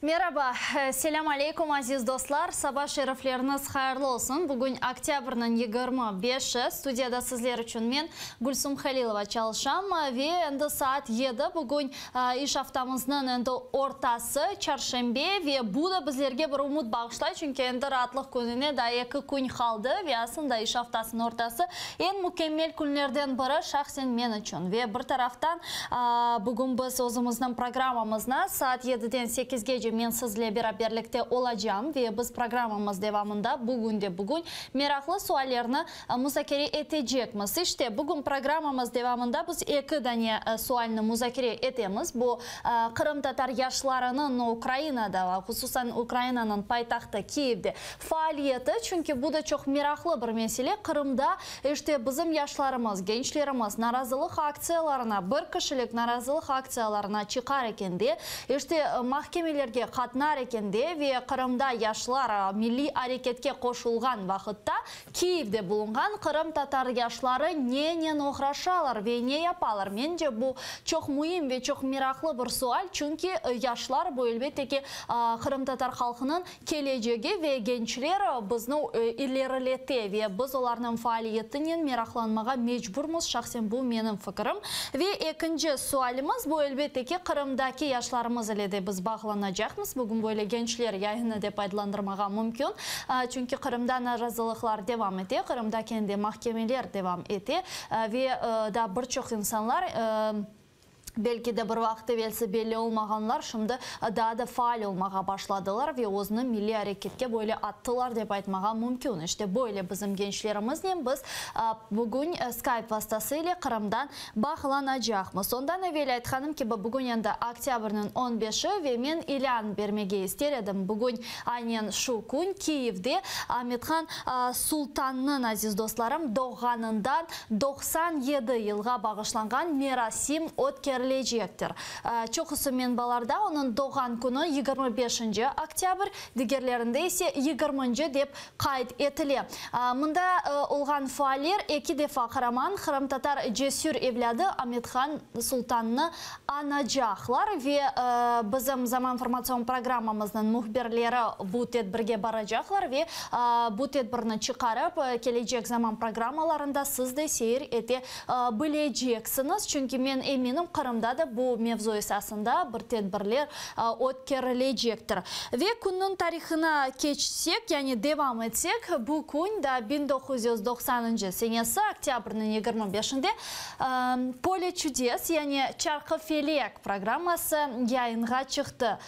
Meraba, selâm aleykum, aziz dostlar, saba şerifleriñiz hayırlı olsun. Bugün oktâbrniñ 25-i, studiyada sizler içün men, Gülsum Halilova, çalışam ve endi saat yedi, bugün iş aftamıznıñ endi ortası, çarşenbe ve bu da bizlerge bir ümüt bağışlay, çünki endi raatlıq kününe daa eki kün qaldı ve aslında iş aftasınıñ ortası eñ mükemmel künlerden biri, şahsen men içün. Ve bir taraftan, bugün biz özümizniñ programmamıznı saat yediden sekizgece men sizle beraberlikte olacam ve biz programmamız devamında bugün de bugün meraqlı suallerni muzakere etecekmiz. İşte, bugün programmamız devamında biz eki dane sualni muzakere etemiz. Bu, qırımtatar yaşlarınıñ Ukrainada, hususan Ukrainanıñ paytahtı Kiyevde faaliyeti, çünki bu da çoq meraqlı bir mesele, Qırımda, işte, bizim yaşlarımız, gençlerimiz narazılıq aktsiyalarına, bir kişilik narazılıq aktsiyalarına çıqar ekende, işte, mahkemelerge qatnar ekende ve Qırımda yaşlar milliy areketke qoşulğan vaqıtta Kiyevde bulunğan qırımtatar yaşları nenen oğraşalar ve ne yapalar? Mence, bu çoq müim ve çoq meraqlı bir sual, çünki yaşlar, bu, elbette ki, qırımtatar halqınıñ kelecegi ve gençler bizni ilerilete ve biz olarnıñ faaliyetinen meraqlanmağa mecburmız, şahsen bu menim fikirim. Ve ekinci sualimiz, bu, elbette ki, Qırımdaki yaşlarımız ile de biz bağlanacaqmız. Bugün böyle gençler yayını dep adlandırmağa mümkün. Çünki Qırımda narazılıqlar devam ete, Qırımda kendi mahkemeler devam ete ve daa bir çoq insanlar, belki de bir vaqıt evelsi belli olmağanlar, şimdi daa da faal olmağa başladılar ve özüni milliy areketke böyle attılar dep aytmağa mümkün. İşte böyle bizim gençlerimiznen biz bugün Skype vastası ile Qırımdan Bağlanacaqmız. Ondan evel aytqanım kibi, bugün endi oktâbrniñ on beşi ve men ilân bermege ister edim, bugün, aynen şu kün, Kiyevde Amethan Sultannıñ, aziz dostlarım, doğğanından 97 yılğa bağışlanğan merasim ötkerilecektir. Çoqusı menbalarda onıñ doğğan künü yigirmi beşinci oktâbr, digerlerinde ise yigirminci dep qayd etile. Mında olğan faaller eki defa qaraman qırımtatar cesür evlâdı Amethan Sultannı añacaqlar ve bizim Zaman informatsion programmamıznıñ mühbirleri bu tedbirge baracaqlar ve bu tedbirni çıqarıp, kelecek zaman programmalarında siz de seyir ete bileceksiñiz. Çünki men eminim, Qırımda da bu mevzu esasında bir tedbirler ötkerilecektir. Ve künniñ tarihına keçsek, yani devam etsek, bu kün da 1990-ncı senesi oktâbrniñ 25-inde Pole çudes, yani Çarqıfelek programması yayınğa çıqtı.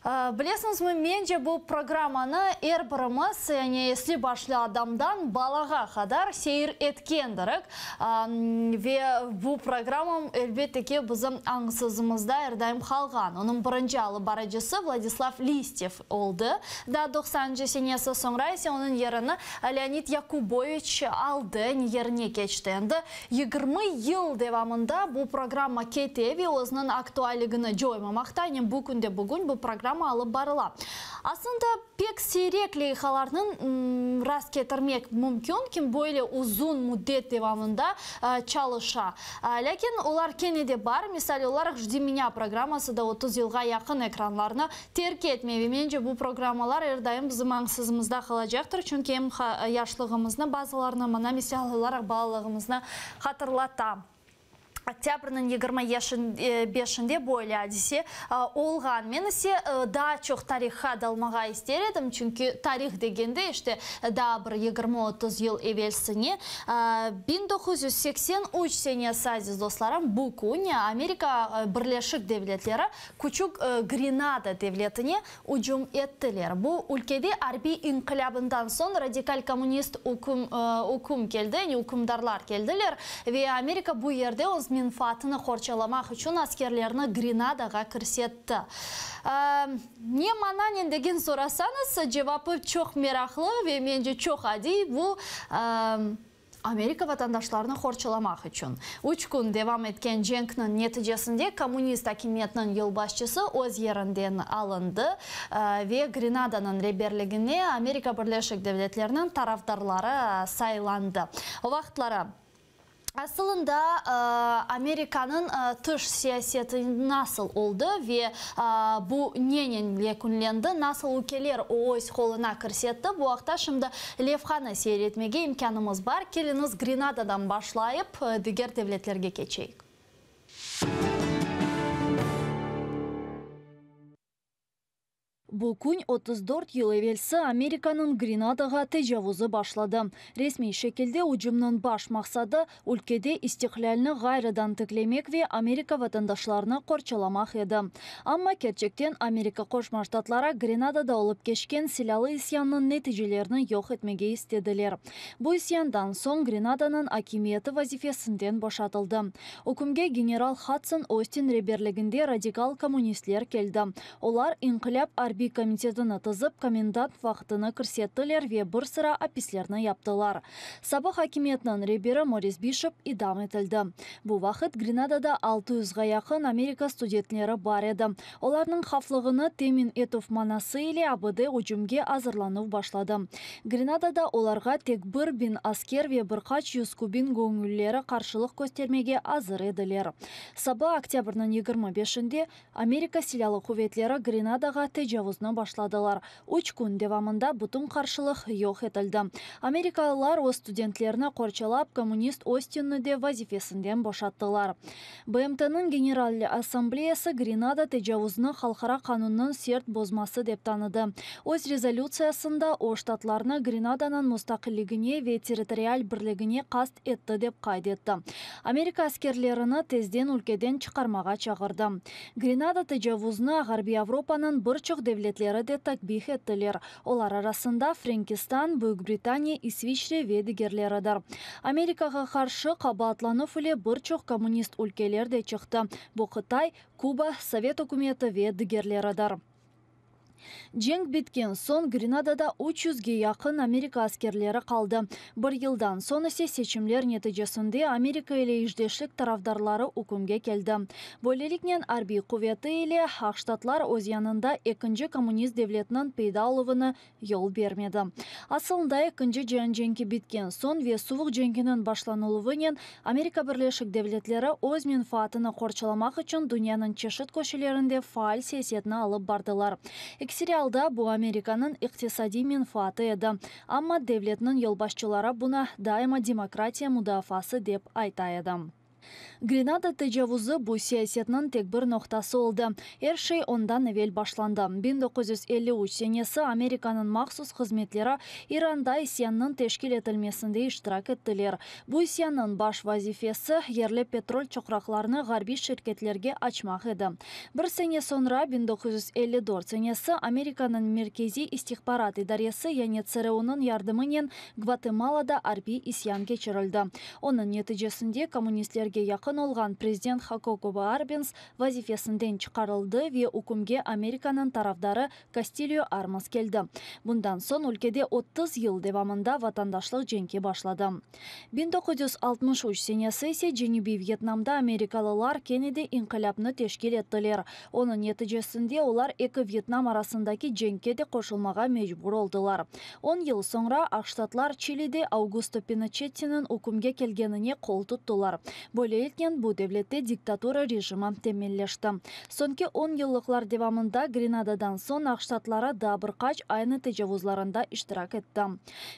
Bilesiñizmi, mence bu programmanı er birimiz, yani esli başlı adamdan balağa qadar seyir etkendirik. Ve bu programma, elbette ki, bizim añsızımızda er daim qalğan. Onıñ birinci alıp barıcısı Vladislav Listyev oldı, daa doqsanıncı senesi, soñra ise onıñ yerini Leonid Yakuboviç aldı, yerine keçti. Endi 20 yıl devamında bu programma kete ve özüniñ aktualligini coymamaqta, yani bu künde bugün bu programma alıp barıla. Aslında, pek siyrek leyhalarnıñ rast ketirmek mümkün, kim böyle uzun müddet devamında çalışa. Lâkin olar kene de bar, misal olaraq, Jdi menâ programması da 30 yılğa yaqın ekranlarnı terk etmey ve mence bu programmalar er daim bizim añsızımızda qalacaqtır, çünki em yaşlığımıznı, bazılarını mına misal olaraq balalığımıznı hatırlata. Oktâbrniñ 25-inde böyle adise olğan. Men ise daa çoq tarihqa dalmağa ister edim, çünki tarih degende, işte, daa bir yigirmi-otuz yıl evelsine, 1983 senesi, aziz dostlarım, bu kün Amerika Birleşik Devletleri küçük Grenada devletine ücüm ettiler. Bu ülkede arbiy inqilâbından soñ radikal kommunist üküm üküm keldi, yani ükümdarlar keldiler ve Amerika bu yerde öz menfaatını qorçalamaq içün askerlerini Grenadağa kirsetti. Ne mananen degen sorasañız, cevapı çoq meraqlı ve mence çoq adiy, bu Amerika vatandaşlarını qorçalamaq içün. Üç kün devam etken cenkniñ neticesinde kommunist akimiyetiniñ yolbaşçısı öz yerinden alındı ve Grenadanıñ reberligine Amerika Birleşik Devletleriniñ tarafdarları saylandı. O vaqıtları. Asılında, Amerikanıñ tış siyaseti nasıl oldı ve bu nenen yekünlendi, nasıl ülkeler o öz qoluna kirsetti, bu aqta şimdi levhanı seyir etmege imkânımız bar. Keliñiz, Grenadadan başlayıp, diger devletlerge keçeyik. Bu kün 34 yıl evelsi Amerikanıñ Grenadağa tecavuzı başladı. Resmiy şekilde ücümniñ baş maqsadı, ülkede istiqlâlni ğayrıdan tiklemek ve Amerika vatandaşlarını qorçalamaq edi. Amma kerçekten Amerika Qoşma Ştatları Grenadada olıp keçken silâlı isyannıñ neticelerini yoq etmege istediler. Bu isyandan soñ Grenadanıñ akimiyeti vazifesinden boşatıldı. Ükümge general Hadson Ostin reberliginde radikal kommunistler keldi. Olar İnqilâp arbiy komitetini tizip, komendant vaqtını kirsettiler ve bir sıra apislerni yaptılar. Sabıq akimiyetniñ reberi Moris Bişop idam etildi. Bu vaqıt Grenadada altı yüzğa yaqın Amerika studentleri bar edi. Olarnıñ havflığını temin etüv manası ile ABD ücümge azırlanuv başladı. Grenadada olarğa tek bir biñ asker ve bir qaç yüz kubin göñüllileri qarşılıq köstermege azır ediler. Saba oktâbrniñ yigirmi beşinde Amerika Silâlı quvetleri Grenadağa tecavuznı başladılar. Üç kün devamında bütün qarşılıq yoq etildi. Amerikalılar öz studentlerini qorçalap, kommunist Ostinni de vazifesinden boşattılar. BMT-nıñ General Assambleyası Grenada tecavuznı halqara qanunnıñ sert bozması dep tanıdı. Öz rezolütsiyasında o, Ştatlarnı Grenadanıñ mustaqilligine ve territorial birligine qast etti dep qayd etti. Amerika askerlerini tezden ülkeden çıqarmağa çağırdı. Grenada tecavuznı Ğarbiy Avropanıñ bir çoq devletleri de takbih ettiler, olar arasında Frenkistan, Büyük Britaniya, İsviçre ve digerleridir. Amerikağa qarşı qabaatlanuv ile bir çoq kommunist ülkeler de çıqtı, bu Qıtay, Kuba, Sovet ükümeti ve digerleridir. Cenk bitken soñ Grenadada üç yüzge yaqın Amerika askerleri qaldı. Bir yıldan soñ ise seçimler neticesinde Amerika ile işdeşlik tarafdarları ükümge keldi. Böyleliknen arbiy quveti ile Aq Ştatlar öz yanında ekinci kommunist devletiniñ peyda oluvını yol bermedi. Asılında Ekinci cian cenki bitken soñ ve Suvuq cenkiniñ başlanıluvınen Amerika Birleşik Devletleri öz menfaatını qorçalamaq içün dünyanıñ çeşit köşelerinde faal siyasetni alıp bardılar. Ekseri alda bu Amerikanıñ iqtisadiy menfaatı edi, amma devletniñ yolbaşçıları buña daima demokratiya mudafaası dep ayta edi. Grenada tecavuzı bu siyasetniñ tek bir noqtası oldı. Er şey ondan evel başlandı. 1953 senesi Amerikanıñ mahsus hızmetleri İranda isyannıñ teşkil etilmesinde iştirak ettiler. Bu isyannıñ baş vazifesi, yerli petrol çoqraqlarını ğarbiy şirketlerge açmaq edi. Bir sene soñra, 1954 senesi, Amerikanıñ Merkeziy istihbarat idaresi, yani CRU-nıñ yardımınen Gvatemalada arbiy isyan keçirildi. Onıñ neticesinde kommunistlerge yaqın olğan prezident Hakokobo Arbenz vazifesinden çıqarıldı ve ükümge Amerikanıñ tarafdarı Kastilyo Armas keldi. Bundan soñ ülkede 30 yıl devamında vatandaşlıq cenki başladı. 1963 senesi ise Cenübiy Vyetnamda amerikalılar kene de inqilâpnı teşkil ettiler. Onıñ neticesinde olar eki Vyetnam arasındaki cenkke de qoşulmağa mecbur oldılar. On yıl soñra Aqştatlar Çilide Augusto Pinoçettiniñ ükümge kelgenine qol tuttılar. Böyleliknen bu devlette diktatura rejimi temelleşti. Soñki on yıllıqlar devamında Grenadadan soñ Aqştatları daa bir qaç aynı tecavuzlarında iştirak etti.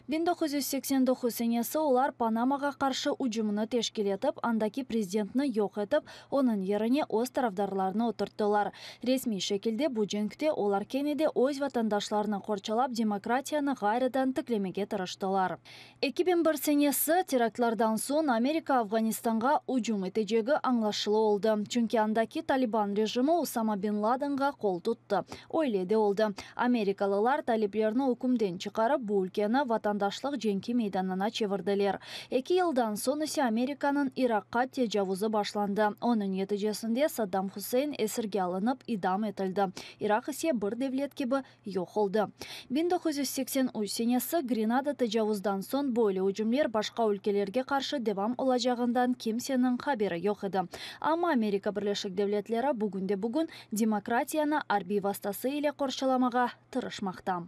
1989 senesi olar Panamağa qarşı ücümini teşkil etip, andaki prezidentni yoq etip, Onıñ yerine öz tarafdarlarını oturttılar. Resmiy şekilde bu cenkte olar kene de öz vatandaşlarını qorçalap demokratiyanı ğayrıdan tiklemege tırıştılar. 2001 senesi teraktlardan soñ Amerika Afğanistanğa ücüm etecegi añlaşılı oldı, çünki andaki Taliban rejimi Usama bin Ladenğa qol tuttı. Öyle de oldı. Amerikalılar taliplerni ükümden çıqarıp bu ülkeni vatandaşlıq cenki meydanına çevirdiler. Eki yıldan soñ ise Amerikanıñ İraqqa tecavuzı başlandı, onıñ neticesinde Saddam Huseyn esirge alınıp idam etildi, İraq ise bir devlet kibi yoq oldı. 1983 senesi Grenada tecavuzdan soñ böyle ücümler başqa ülkelerge qarşı devam olacağından kimseniñ haberi yoq edi. Amma Amerika Birleşik Devletleri bugünde-bugün demokratiyanı arbiy vastası ile qorçalamağa tırışmaqta.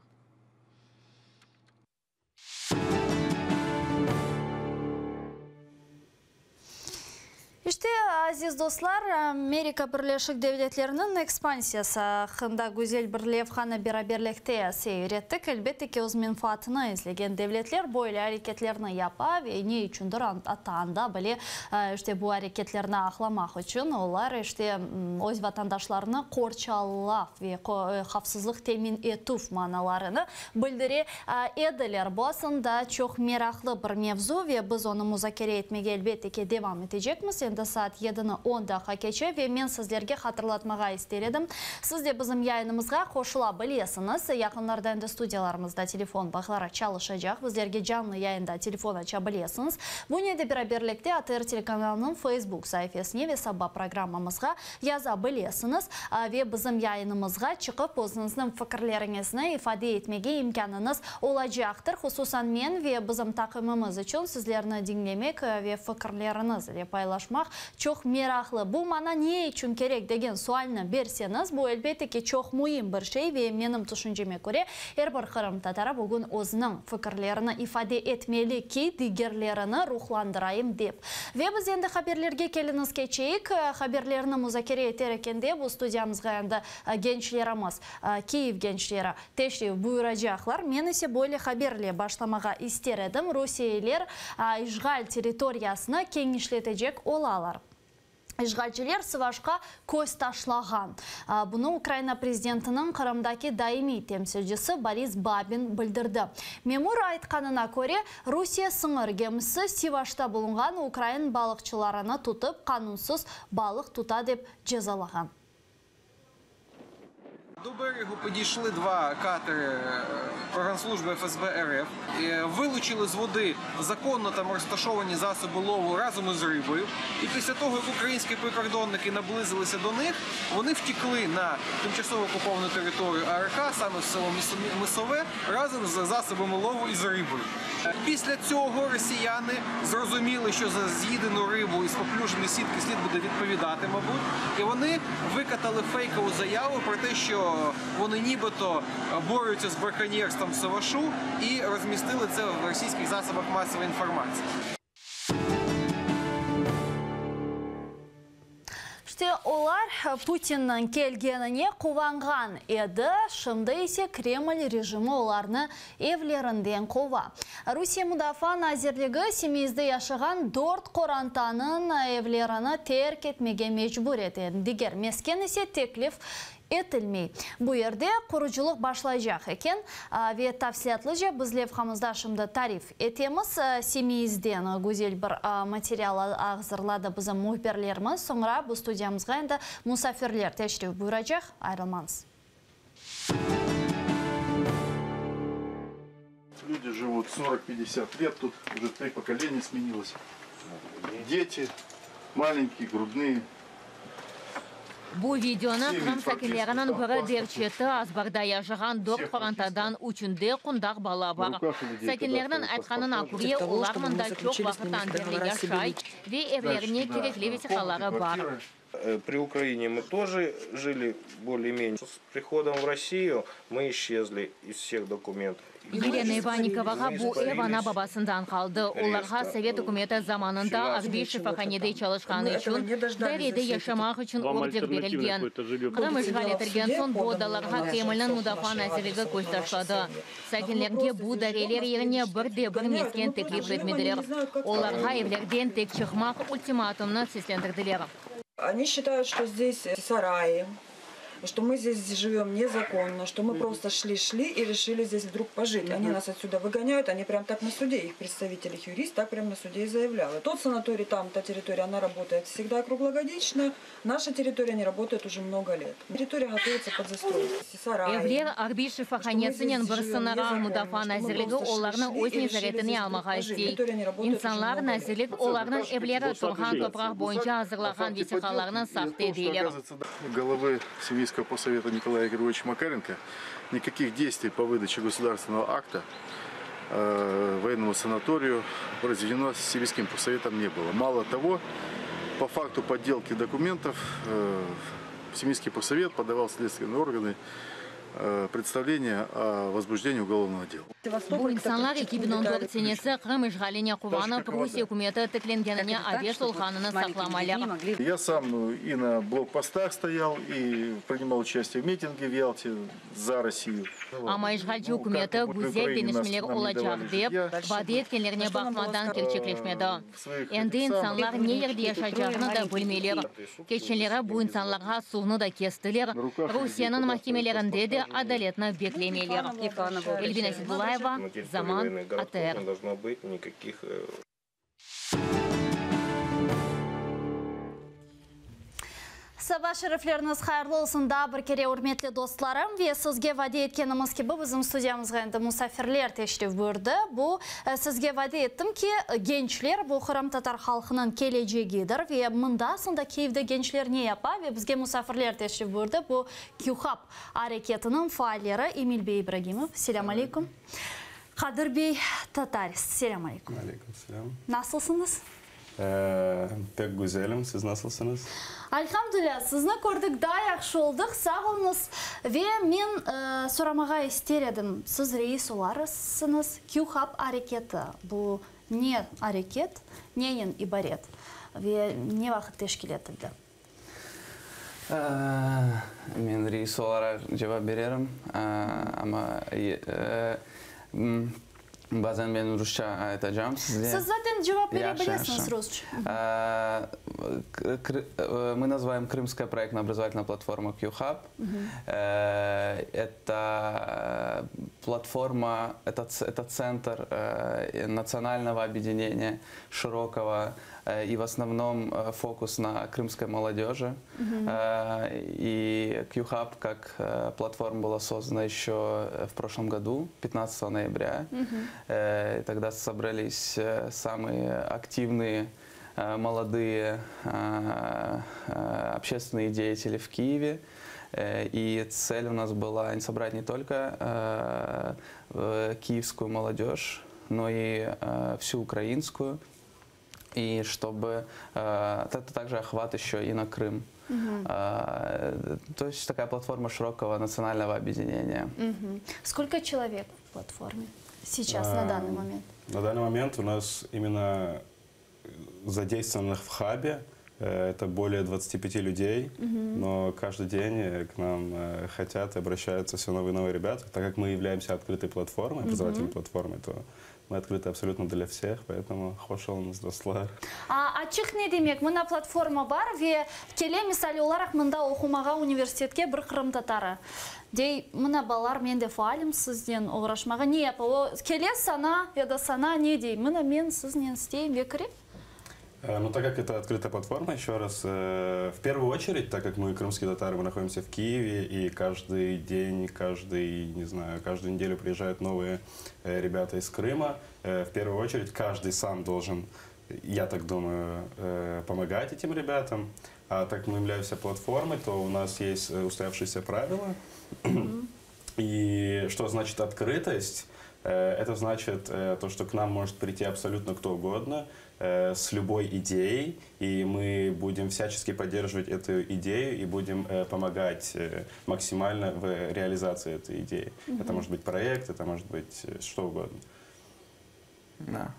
İşte, aziz dostlar, Amerika Birleşik Devletleriniñ ekspansiyası aqqında güzel bir levhanı beraberlikte seyir ettik. Elbette ki, öz menfaatını izlegen devletler böyle areketlerni yapa ve ne içündir atta anda bile, işte, bu areketlerni aqlamaq içün olar, işte, öz vatandaşlarını qorçalav ve havfsızlıq temin etüv manalarını bildire ediler. Bu aslında çoq meraqlı bir mevzu ve biz onı muzakere etmege, elbette ki, devam etecekmiz. Endi saat yedini on daqqa keçe ve men sizlerge hatırlatmağa ister edim, siz de bizim yayınımızğa qoşula bilesiñiz. Yaqınlarda endi studiyalarımızda telefon bağları çalışacaq, bizlerge canlı yayında telefon aça bilesiñiz. Bunen de beraberlikte ATR telekanalınıñ Facebook saifesine ve Saba programmamızğa yaza bilesiñiz ve bizim yayınımızğa çıqıp özüñizniñ fikirleriñizni ifade etmege imkânıñız olacaqtır. Hususan men ve bizim taqımımız içün sizlerni diñlemek ve fikirleriñiz ile paylaşmaq çoq meraqlı. Bu maña ne içün kerek degen sualni berseñiz, bu elbette ki çoq müim bir şey ve menim tüşünceme köre, er bir qırımtatarı bugün özüniñ fikirlerini ifade etmeli ki, digerlerini ruhlandırayım dep. Ve biz endi haberlerge keliñiz keçeyik. Haberlerni muzakere eter ekende bu studiyamızğa endi gençlerimiz, Kiyev gençleri teşrif buyuracaqlar. Men ise böyle haber ile başlamağa ister edim, Rusiyeliler işğal territoriyasını keñişletecek olalar. İşğalciler Sıvaşqa köz taşlağan. Bunı Ukraina prezidentiniñ Qırımdaki daimiy temsilcisi Boris Babin bildirdi. Memur aytqanına köre, Rusiye sıñır gemisi Sivaşta bulunğan ukrain balıqçılarını tutıp, qanunsız balıq tuta dep cezalağan. До берегу підійшли два катери погранслужби ФСБ РФ, вилучили з води законно там розташовані засоби лову разом із рибою. І після того, як українські прикордонники наблизилися до них, вони втекли на тимчасово окуповану територію АРК, саме в село Мисове, разом з засобами лову і з рибою. Після цього росіяни зрозуміли, що за з'їдену рибу із поплюженої сітки слід буде відповідати, мабуть. І вони викатали фейкову заяву про те, що вони нібито борються з браконьєрством в Сивашу і розмістили це в російських засобах масової інформації. İşte olar Putinniñ kelgenine quvanğan edi, şimdi ise Kreml rejimi olarnı evlerinden qova. Rusiye Mudafaa nazirligi Simeizde yaşağan dört qorantanıñ evlerini terk etmege mecbur ete, diger mesken ise teklif etilmey. Bu yerde qurucılıq başlaycaq eken ve tafsilâtlıca biz levhamızda şimdi tarif etemiz. Simeizden güzel bir material azırladı bizim mühbirlerimiz. Soñra bu studiyamızğa endi musafirler teşrif buyuracaq. Ayrılmañız. Люди живут 40-50 лет, тут уже три поколения сменилось. Дети маленькие, грудные. Bu videonı Qırım sakinleriniñ biri derc etti. Azbarda yaşağan dört qorantadan üçünde qundaq bala bar. Sakinlerniñ aytqanına köre, olar mında çoq vaqıttan berli yaşay ve evlerine kerekli vesiqaları bar. При Украине мы тоже жили более-менее. С приходом в Россию мы исчезли из всех документов. Yelena İvannikovağa bu ev ana-babasından qaldı. Olarğa Sovet ükümeti zamanında arbiy şifahanede çalışqanı içün dairede yaşamaq içün order berilgen. Qırım işğal etilgen soñ bu odalarğa Kremlniñ Mudafaa nazirligi köz taşladı. Sakinlerge bu daireler yerine bir de bir mesken teklif etmediler. Olarğa evlerden tek çıqmaq ultimatumnı seslendirdiler. Они считают, что здесь сараи, что мы здесь живем незаконно, что мы просто шли-шли и решили здесь вдруг пожить. Они нас отсюда выгоняют, они прям так на суде, их представитель, их юрист так прям на суде и заявлял. И тот санаторий там, та территория, она работает всегда круглогодично, наша территория не работает уже много лет. Территория готовится под застройку. Сараи. Evler arbiy şifahanesinen bir sıñırda. Mudafaa nazirligi olarnı öz nezaretine almağa istey. İnsanlar nazirlik olarnıñ evleri turğan topraq boyunca azırlağan vesiqalarnı sahte deyler. Головы Симеизского поссовета Николая Григорьевича Макаренко никаких действий по выдаче государственного акта военному санаторию произведено Симеизским поссоветом не было. Мало того, по факту подделки документов Симеизский поссовет подавал в следственные органы. представление о возбуждении уголовного дела. Bu insanlar 2014 senesi Qırım işğaline quvanıp, Rusiye ükümeti tiklengenine aves olğanını saqlamaylar. Я сам и на блокпостах стоял, и принимал участие в митинге в Ялте за Россию. Amma işğalci ükümeti güzel deñişmeler olacaq dep, vade etkenlerine baqmadan kerçekleşmedi. Endi insanlar ne yerde yaşaycağını da bilmeyler. Keçenleri bu insanlarğa suvnı da kestiler, Rusiyeniñ mahkemelerinde de adaletni beklemeyler. Elvina Seydullayeva, Zaman, ATR. Saba şerifleriñiz hayırlı olsun daa bir kere, ürmetli dostlarım. Ve sizge vade etkenimiz kibi, bizim studiyamızğa endi musafirler teşrif buyurdı. Bu, sizge vade ettim ki, gençler, bu qırımtatar halqınıñ kelecegidir. Ve mında, aslında, Kiyevde gençler ne yapa? Ve bizge musafirler teşrif buyurdı, bu QHub areketiniñ faalleri Emil bey İbragimov, selâm aleyküm. Qadır bey Tataris, selâm aleyküm. Aleyküm selâm. Nasılsıñız? Pek güzelim, siz nasılsıñız? Alhamdulilâ, sizni kördik, daa yahşı oldıq, sağ oluñız. Ve men soramağa ister edim, siz reis olarısıñız, QHub areketi, bu ne areket, nenen ibaret ve ne vaqıt teşkil etildi? Men reis olaraq cevap bererim, amma bazen men rusça aytacağım sizge. Siz zaten cevap bere bilesiñiz rusça. Мы называем Крымская проектно-образовательная платформа QHub. Это платформа, это это центр национального объединения широкого и в основном фокус на крымской молодежи. И QHub как платформа была создана еще в прошлом году, 15 ноября. И тогда собрались самые активные молодые общественные деятели в Киеве. И цель у нас была собрать не только киевскую молодежь, но и всю украинскую. И чтобы это также охват еще и на Крым. Угу. То есть такая платформа широкого национального объединения. Угу. Сколько человек в платформе сейчас, на данный момент? На данный момент у нас именно задействованных в хабе это более 25 людей, но каждый день к нам хотят и обращаются все новые и новые ребята. Так как мы являемся открытой платформой, образовательной платформой, то мы открыты абсолютно для всех, поэтому hoş oluñız, dostlar. A, açıq ne demek? Mına platforma bar ve kele, misal olaraq, mında oqumağa universitetke bir qırımtatarı. Dey, mına balalar, men de faalim, siznen oğraşmağa. Ne yapa? O, kele saña ya da saña ne dey? Mına men siznen isteyim ve kire. Ну, так как это открытая платформа, еще раз, в первую очередь, так как мы крымские татары, мы находимся в Киеве, и каждый день, каждый, не знаю, каждую неделю приезжают новые ребята из Крыма, в первую очередь каждый сам должен, я так думаю, помогать этим ребятам. А так как мы являемся платформой, то у нас есть устоявшиеся правила. И что значит открытость? Это значит то, что к нам может прийти абсолютно кто угодно с любой идеей, и мы будем всячески поддерживать эту идею и будем помогать максимально в реализации этой идеи. Это может быть проект, это может быть что угодно. Да.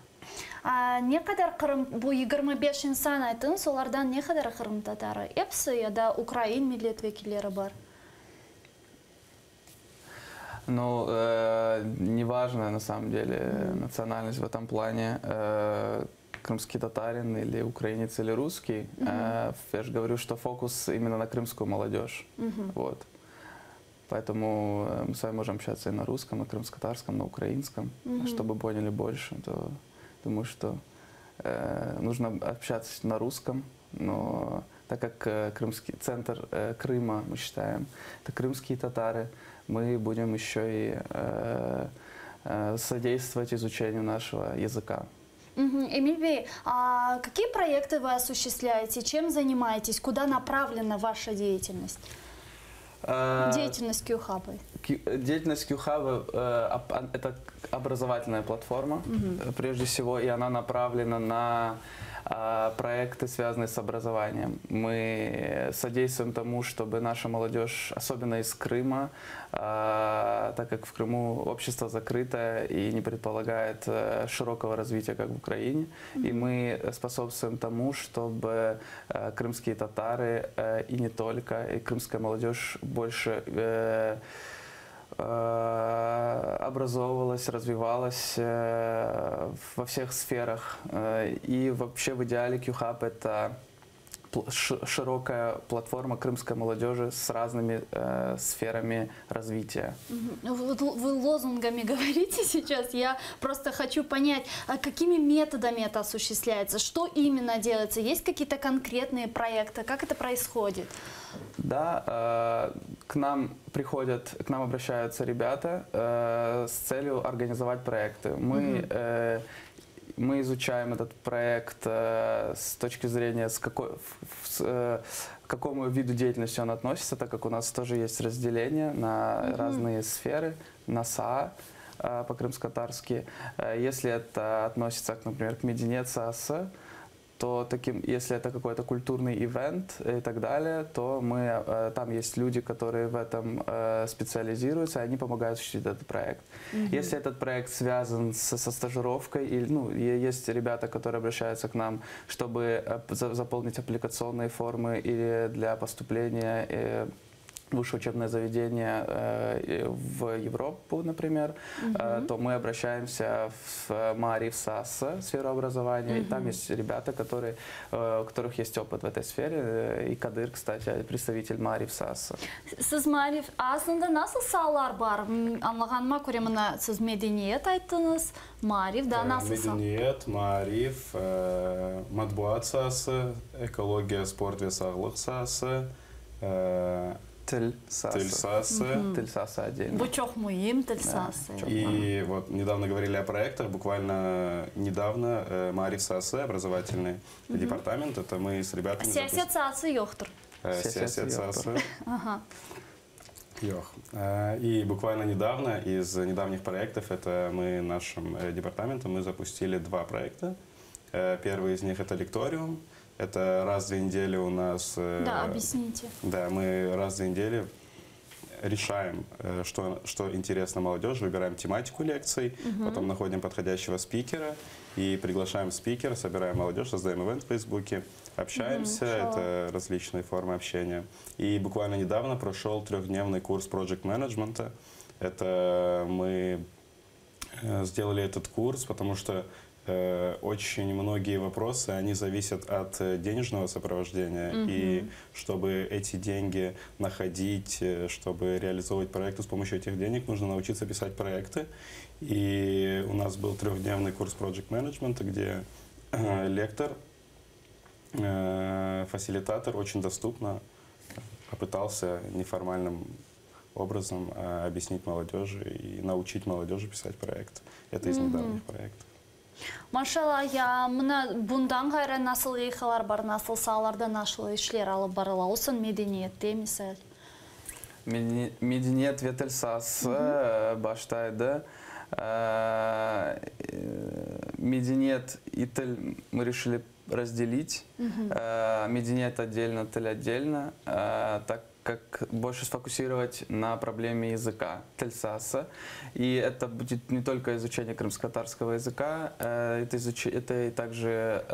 A, ne qadar Qırım, bu 25 insan ayttıñız, olardan ne qadar qırımtatarı? Episi ya da ukrain millet vekilleri bar? Ну, неважно, на самом деле, национальность в этом плане, крымский татарин или украинец или русский. Я же говорю, что фокус именно на крымскую молодежь. Вот. Поэтому мы с вами можем общаться и на русском, и на крымско-татарском, на украинском. Чтобы поняли больше, то думаю, что нужно общаться на русском, но так как крымский центр Крыма, мы считаем, это крымские татары, мы будем еще и содействовать изучению нашего языка. Мгм. Эмиль Бей, а какие проекты вы осуществляете, чем занимаетесь, куда направлена ваша деятельность? Деятельность QHub. Деятельность QHub это образовательная платформа, прежде всего, и она направлена на. Проекты, связанные с образованием. Мы содействуем тому, чтобы наша молодежь, особенно из Крыма, так как в Крыму общество закрытое и не предполагает широкого развития, как в Украине, и мы способствуем тому, чтобы крымские татары и не только, и крымская молодежь больше образовывалась, развивалась во всех сферах. И вообще в идеале Q-Hub это широкая платформа крымской молодежи с разными сферами развития. Ну, вот вы лозунгами говорите сейчас, я просто хочу понять, а какими методами это осуществляется, что именно делается, есть какие-то конкретные проекты, как это происходит? Да, к нам приходят, к нам обращаются ребята с целью организовать проекты. Мы изучаем этот проект с точки зрения, с какой, к какому виду деятельности он относится, так как у нас тоже есть разделение на разные сферы, на saa по-крымско-татарски. Если это относится, например, к medeniyet saası, то таким, если это какой-то культурный ивент и так далее, то там есть люди, которые в этом специализируются, и они помогают осуществить этот проект. Если этот проект связан со стажировкой, или, ну, есть ребята, которые обращаются к нам, чтобы заполнить аппликационные формы или для поступления в высшее учебное заведение в Европу, например, то мы обращаемся в Maarif saası, сферу образования, и там есть ребята, у которых есть опыт в этой сфере. И Кадыр, кстати, представитель Maarif saası. Siz maarif aslında nasıl saalar bar? Añlağanıma köre mına siz medeniyet ayttıñız, maarif da nasıl saa? Medeniyet, maarif, matbuat saası, ekologiya, sport ve sağlıq saası, Til saası. Til saası. Til saası отдельно. Bu çoq müim til saası. Çoq. И вот недавно говорили о проектах, буквально недавно Maarif saası, образовательный департамент, это мы с ребятами Siyaset saası yoqtır. Siyaset Siyaset yoqtır. saası. Yoq. И буквально недавно, из недавних проектов, это мы нашим департаментом, мы запустили два проекта. Первый из них это лекториум. Это раз в 2 недели у нас... Да, объясните. Да, мы раз в 2 недели решаем, что интересно молодежи, выбираем тематику лекций, потом находим подходящего спикера и приглашаем спикера, собираем молодежь, создаем ивент в Фейсбуке, общаемся, это различные формы общения. И буквально недавно прошел трехдневный курс project management. Это мы сделали этот курс, потому что очень многие вопросы, они зависят от денежного сопровождения. И чтобы эти деньги находить, чтобы реализовывать проекты с помощью этих денег, нужно научиться писать проекты. И у нас был трехдневный курс project management, где лектор, фасилитатор очень доступно попытался неформальным образом объяснить молодежи и научить молодежи писать проект. Это из недавних проектов. Maşalla, ya mına bundan ğayrı nasıl leyhalar bar, nasıl saalarda nasıl işler alıp barıla olsun medeniyette misal. Medeniyet ve til saası baştaydı. Medeniyet и til мы решили разделить. Medeniyet отдельно, til отдельно, так как больше сфокусировать на проблеме языка, til saası. И это будет не только изучение крымско-татарского языка, это и также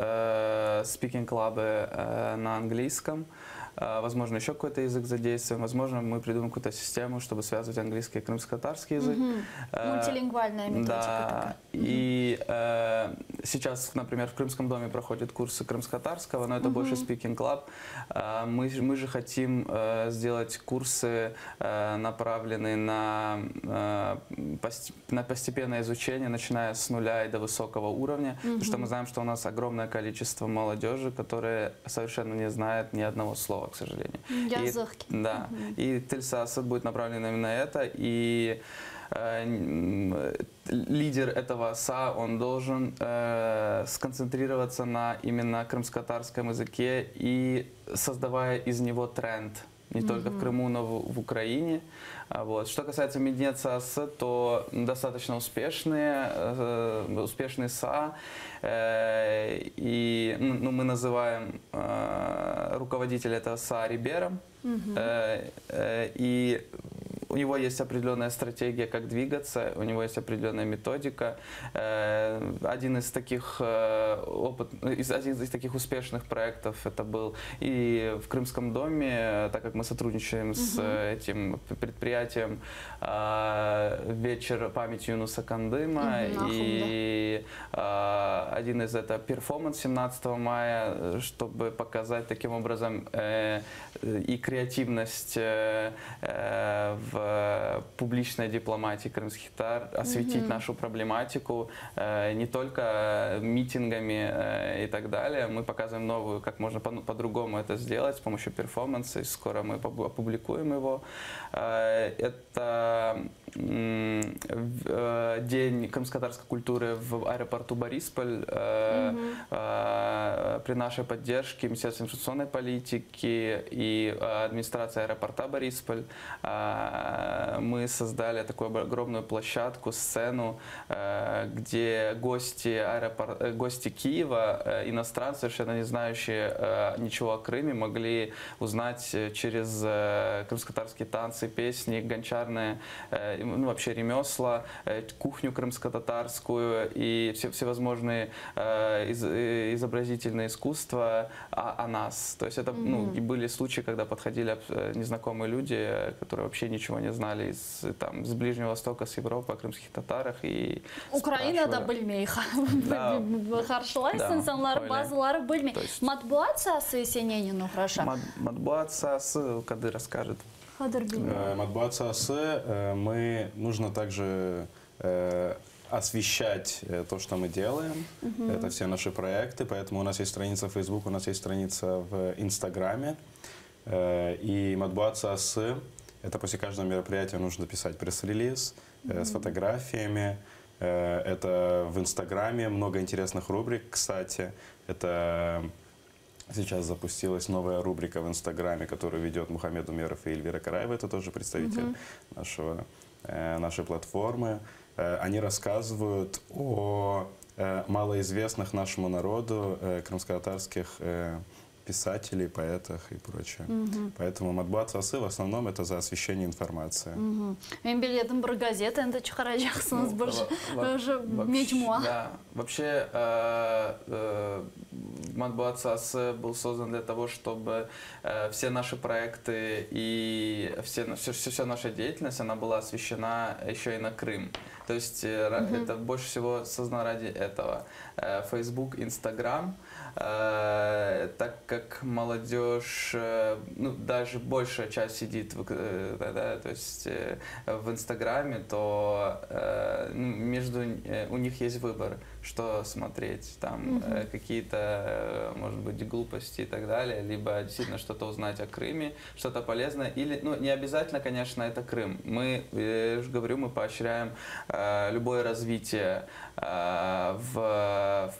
speaking club ы на английском. Возможно, еще какой-то язык задействуем. Возможно, мы придумаем какую-то систему, чтобы связывать английский и крымско-татарский язык. Мультилингвальная методика Да. такая. И сейчас, например, в Крымском доме проходят курсы крымско-татарского, но это больше speaking club. Мы же хотим сделать курсы, направленные на постепенное изучение, начиная с нуля и до высокого уровня, потому что мы знаем, что у нас огромное количество молодежи, которая совершенно не знает ни одного слова, к сожалению. Yazıq ki. Да. И til saası будет направлен именно на это. И лидер этого saa, он должен сконцентрироваться на именно крымско-татарском языке и создавая из него тренд. Не только в Крыму, но в, в Украине. А Вот. Что касается Medeniyet saası, то достаточно успешные, успешный saa. И ну, мы называем руководителя этого saa Рибером. И у него есть определенная стратегия, как двигаться, у него есть определенная методика. Один из таких опыт, из, один из таких успешных проектов это был и в Крымском доме, так как мы сотрудничаем с этим предприятием, вечер памяти Юнуса Кандыма и один из это перформанс 17 мая, чтобы показать таким образом и креативность в публичной дипломатии крымских татар, осветить нашу проблематику не только митингами и так далее. Мы показываем новую, как можно по-другому это сделать с помощью перформанса. И скоро мы опубликуем его. Это День крымско-татарской культуры в аэропорту Борисполь. При нашей поддержке Министерства информационной политики и администрации аэропорта Борисполь мы создали такую огромную площадку, сцену, где гости, аэропор... гости Киева, иностранцы, совершенно не знающие ничего о Крыме, могли узнать через крымско-татарские танцы, песни, гончарные, ну, вообще ремесла, кухню крымско-татарскую и все, всевозможные изобразительные искусства о, о нас. То есть это ну, и были случаи, когда подходили незнакомые люди, которые вообще ничего не знали из, там, с Ближнего Востока, с Европы, о крымских татарах. И Ukraina da bilmey. Qarşılay insanlar bazıları bilmey. Matbuat saası ise nenen oğraşa? Matbuat saası Kadir расскажет. Kadir bey. Matbuat saası мы нужно также освещать то, что мы делаем. Это все наши проекты, поэтому у нас есть страница в Facebook, у нас есть страница в Инстаграме. И Matbuat saası, это после каждого мероприятия нужно писать пресс-релиз с фотографиями. Это в Инстаграме много интересных рубрик, кстати. Это сейчас запустилась новая рубрика в Инстаграме, которую ведет Мухаммед Умеров и Эльвира Караева, это тоже представитель нашего, нашей платформы. Они рассказывают о малоизвестных нашему народу крымско-татарских писателей, поэтах и прочее. Поэтому Matbuat saası в основном это за освещение информации. Men bildim bir gazeta endi çıqaracaqsıñız bir mecmua. Да, вообще Matbuat saası был создан для того, чтобы все наши проекты и все, все, вся наша деятельность, она была освещена еще и на Крым. То есть это больше всего создано ради этого. Facebook, Instagram, так как молодежь, ну, даже большая часть сидит в, да, да, то есть в Инстаграме, то ну, между у них есть выбор, что смотреть, там какие-то, может быть, глупости и так далее, либо действительно что-то узнать о Крыме, что-то полезное, или, ну, не обязательно, конечно, это Крым. Мы, я же говорю, мы поощряем любое развитие в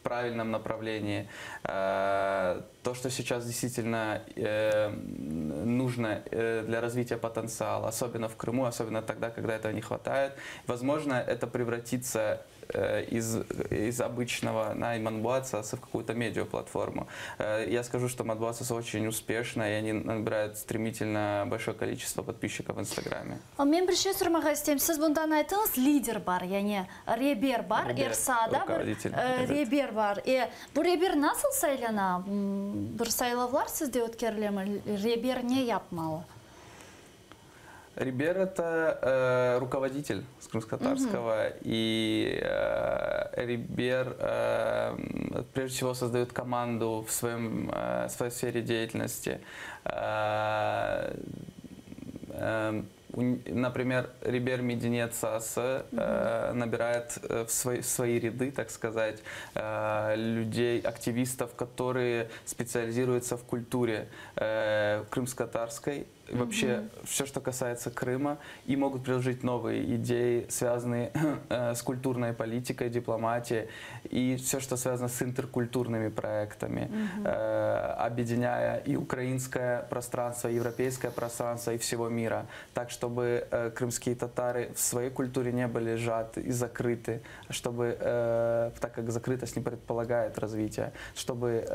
правильном направлении. То, что сейчас действительно нужно для развития потенциала, особенно в Крыму, особенно тогда, когда этого не хватает. Возможно, это превратится из обычного на Matbuat saası в какую-то медиаплатформу. Я скажу, что Matbuat saası очень успешна, и они набирают стремительно большое количество подписчиков в Инстаграме. Men bir şey soramağa isteyim. Siz bundan ayttıñız, lider bar, yani reber bar, er saada bir reber bar. E, bu reber nasıl saylana? Bir saylavlar sizde ötkerile mi? Reber ne yapmalı? Reber это руководитель с крымско-татарского, и Reber прежде всего создает команду в своем, в своей сфере деятельности. Например, Reber Medeniyet saası набирает в свои ряды, так сказать, людей, активистов, которые специализируются в культуре крымско-татарской. И вообще все, что касается Крыма, и могут предложить новые идеи, связанные с культурной политикой, дипломатией, и все, что связано с интеркультурными проектами, объединяя и украинское пространство, и европейское пространство, и всего мира, так, чтобы крымские татары в своей культуре не были сжаты и закрыты, чтобы, так как закрытость не предполагает развитие, чтобы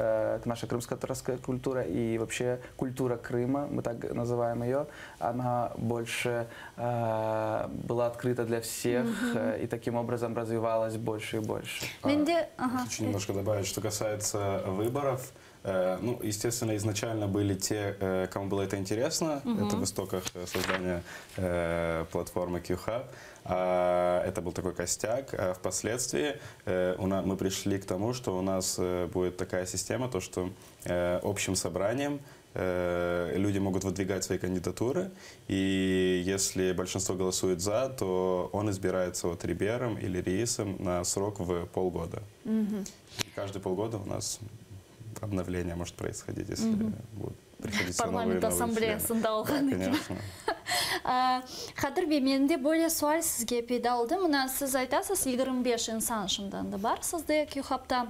наша крымско-татарская культура и вообще культура Крыма, мы так называем ее, она больше была открыта для всех и таким образом развивалась больше и больше. Mende, ага. Хочу немножко добавить, что касается выборов. Ну, естественно, изначально были те, кому было это интересно. Это в истоках создания платформы Q-Hub. А, Это был такой костяк. А впоследствии мы пришли к тому, что у нас будет такая система, то что общим собранием люди могут выдвигать свои кандидатуры, и если большинство голосует за, то он избирается вот ребером или реисом на срок в полгода. И каждые полгода у нас обновление может происходить, если будут приходить все новые и Parlament новые члены. assambleyasında Да, olğanı kibi. конечно. Qadir bey, mende böyle sual sizge peyda oldı. Mına siz aytasız, 25 insan şimdi anda bar sizde Q-Hub'ta.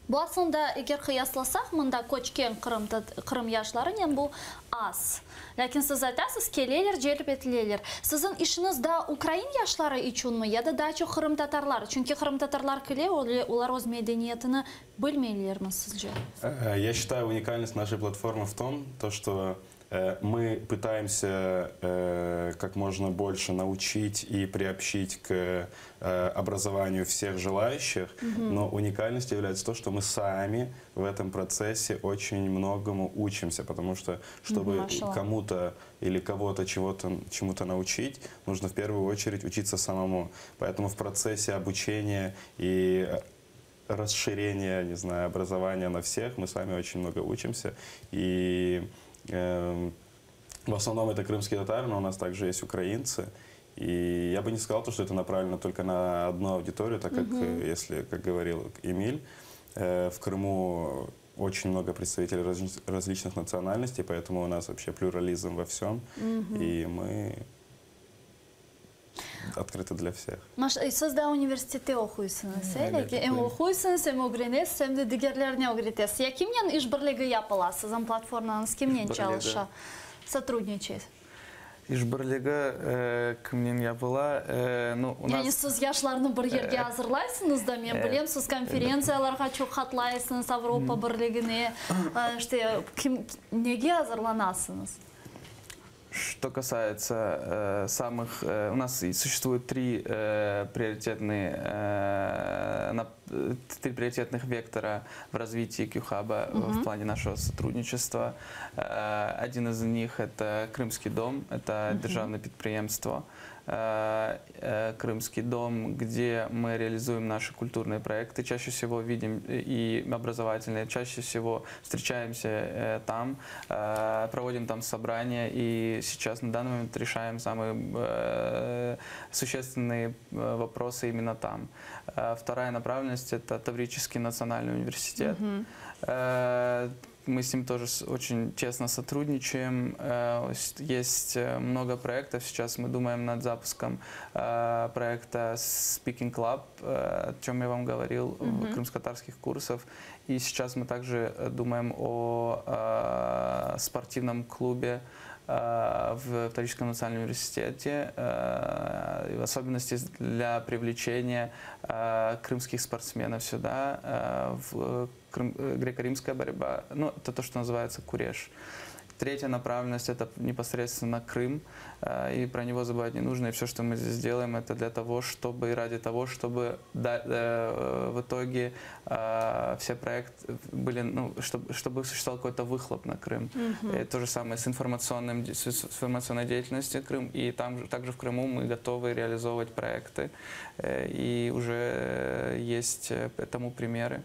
Bu aslında eger qıyaslasaq, mında köçken Qırım, Qırım yaşlarınen bu az. Lâkin siz aytasız, keleler, celp etileler. Siziñ işiñiz da ukrain yaşları içünmi ya da daa çoq qırımtatarlar? Çünki qırımtatarlar kele, olar öz medeniyetini bilmeylermi sizce? Я считаю уникальность нашей платформы в том, то, что мы пытаемся как можно больше научить и приобщить к образованию всех желающих, но уникальностью является то, что мы сами в этом процессе очень многому учимся, потому что чтобы Maşalla. кому-то или кого-то чего-то чему-то научить, нужно в первую очередь учиться самому. Поэтому в процессе обучения и расширения, не знаю, образования на всех мы сами очень много учимся. И в основном это крымские татары, но у нас также есть украинцы. И я бы не сказал, то, что это направлено только на одну аудиторию, так как, если, как говорил Эмиль, в Крыму очень много представителей различных национальностей, поэтому у нас вообще плюрализм во всем, и мы открыты для всех. Siz de universitette oquysıñız, Evet, em oquyım. oquysıñız, em ögrenesiz, em de digerlerine ögretesiz. Ya kimnen işbirligi yapıla? Siziñ platformañız kimnen İşbirligi. çalışa? Сотрудничает. İşbirligi kimnen yapıla? Ну, у Yani нас siz yaşlarnı bir yerge azırlaysıñız da, men bilem, siz konferentsiyalarğa çoq qatnaysıñız, Avropa Birligine, işte, kim, nege azırlanasıñız? Что касается самых... у нас и существует три приоритетных вектора в развитии Q-Hub в плане нашего сотрудничества. Один из них – это Крымский дом, это державное підприємство. Крымский дом, где мы реализуем наши культурные проекты, чаще всего видим и образовательные, чаще всего встречаемся там, проводим там собрания и сейчас на данный момент решаем самые существенные вопросы именно там. Вторая направленность – это Таврический национальный университет. Мы с ним тоже очень тесно сотрудничаем. Есть много проектов. Сейчас мы думаем над запуском проекта Speaking Club, о чем я вам говорил, крымско-татарских курсов. И сейчас мы также думаем о спортивном клубе в Таврическом национальном университете, и в особенности для привлечения крымских спортсменов сюда, в греко-римская борьба, ну, это то, что называется куреш. Третья направленность – это непосредственно Крым, и про него забывать не нужно. И все, что мы здесь делаем, это для того, чтобы и ради того, чтобы в итоге все проекты были, ну, чтобы существовал какой-то выхлоп на Крым. То же самое с информационной деятельностью Крым. И там, также в Крыму мы готовы реализовывать проекты. И уже есть тому примеры.